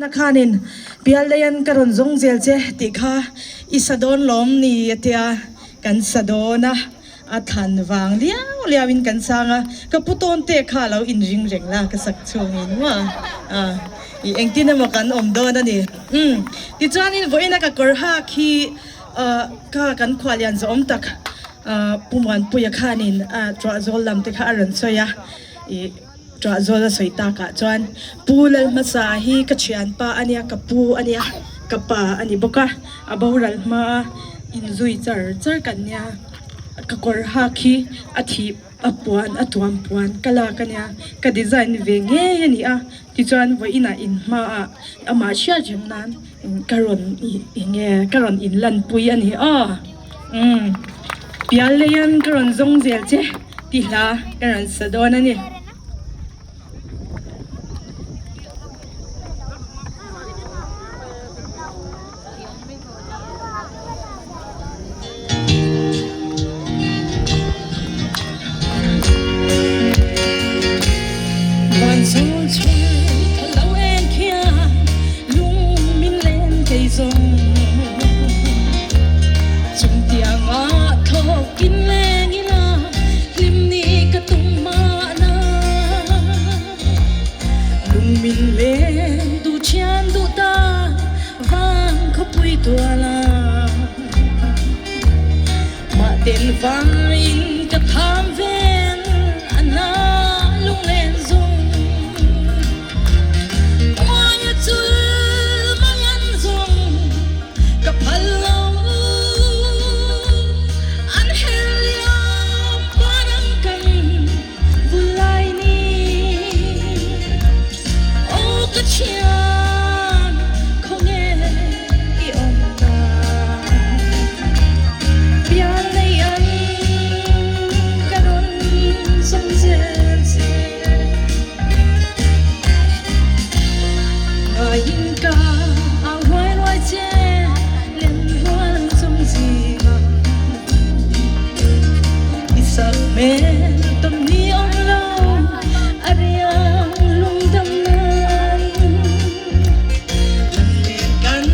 Na khanin Pialleian ka rawn zawng zel che tih kha i sa dawn lawm ni a tia kan sa dawn a, a thlan vang liau liauin kan sang a, ka pu tawn te kha a lo inring reng la ka sak chhungin maw a i engtin emaw kan awm dawn a ni. Umm tichuanin vawiina ka kawr hak hi ka kan khuahlian zawhawm tak Pu Muanpuia khanin a Tuahzawl lam te kha a rawn sawi a i. Ṭahzawl a sawi takah chuan Pu Lalhmasa hi ka ṭhianpa a nia, ka pu a nia, ka pa a ni bawk a, a boral hmaa inzui char char kan nia, ka kawr hak hi a thih a puan a tuam puan ka lak a nia, ka design ve ngei a ni a, tichuan vawiinah inhmaah amah hriat reng nan ka rawn eng nge ka rawn inlanpui a ni aw, umm Pialleian ka rawn zawng zel che. Ti hla ka rawn sa dawn a ni. Van zawl chhuai tha lo en khian lung min len kei zawng. Chung tianga thawk in leng ila hlim ni ka tum mahna. Lung min len duh thian duh ta vang khawpui tuala. Mah tel vangin ka tham vel a na lunglen zung. Uai a chul mang an zung ka phal lo. An hel liam parang kan vul lai ni. Aw ka thian khawnge i awm ta. Pian nei an ka rawn zawng zel che. Ngaiin ka au ruai ruai che len rual chung zingah. I sak hmel tam ni awm lo a riang lungdam nan. Kan len kan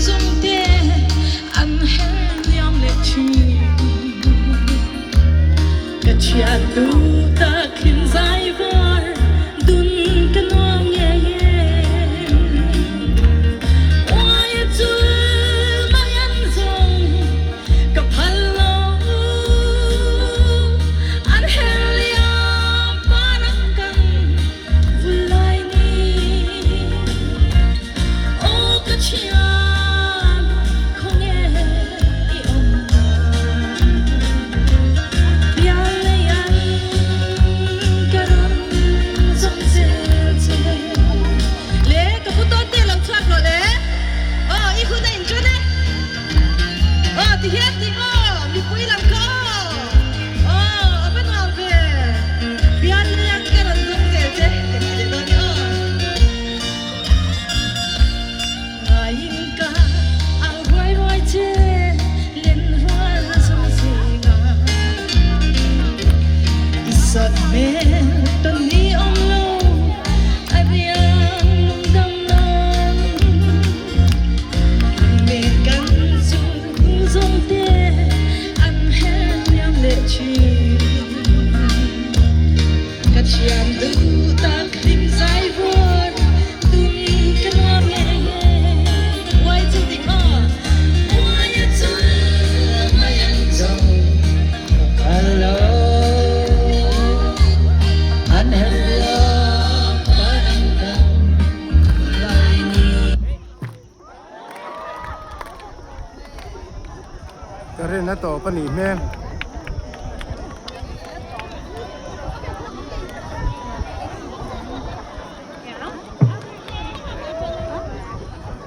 zung te an her liam leh thin. Ka thian tu tak hin zai var dun ka nuam ngei e. Uai a chul mai an zawng ka phal lo. An her liam parang kan vul lai ni. Aw ka thian khawnge i awm ta. Pial nei an ka rawn zawng zel che. Le ka pu tawn te lo chhuak rawh le. Aw i hun a in ṭan e. Aw ti hian ti maw mipui lam kha aw. Aw a va nuam ve. Pial nei an ka rawn zawng zel che kan ti leh dawn ni aw. Ngaiin ka au ruai ruai che len rual zawng zingah. I sat hmel tawn ni awm lo a riang lungdam nan. Len kan chung zawng te an her liam leh thin. Ka thian duh tak hlim zai vuar dun ka nuam ngei e. Uai chu ti maw? Uai a chul mai an zo ka phal lo. An her liam parang kan lai ni. Ka rin a tawp a nih hmel.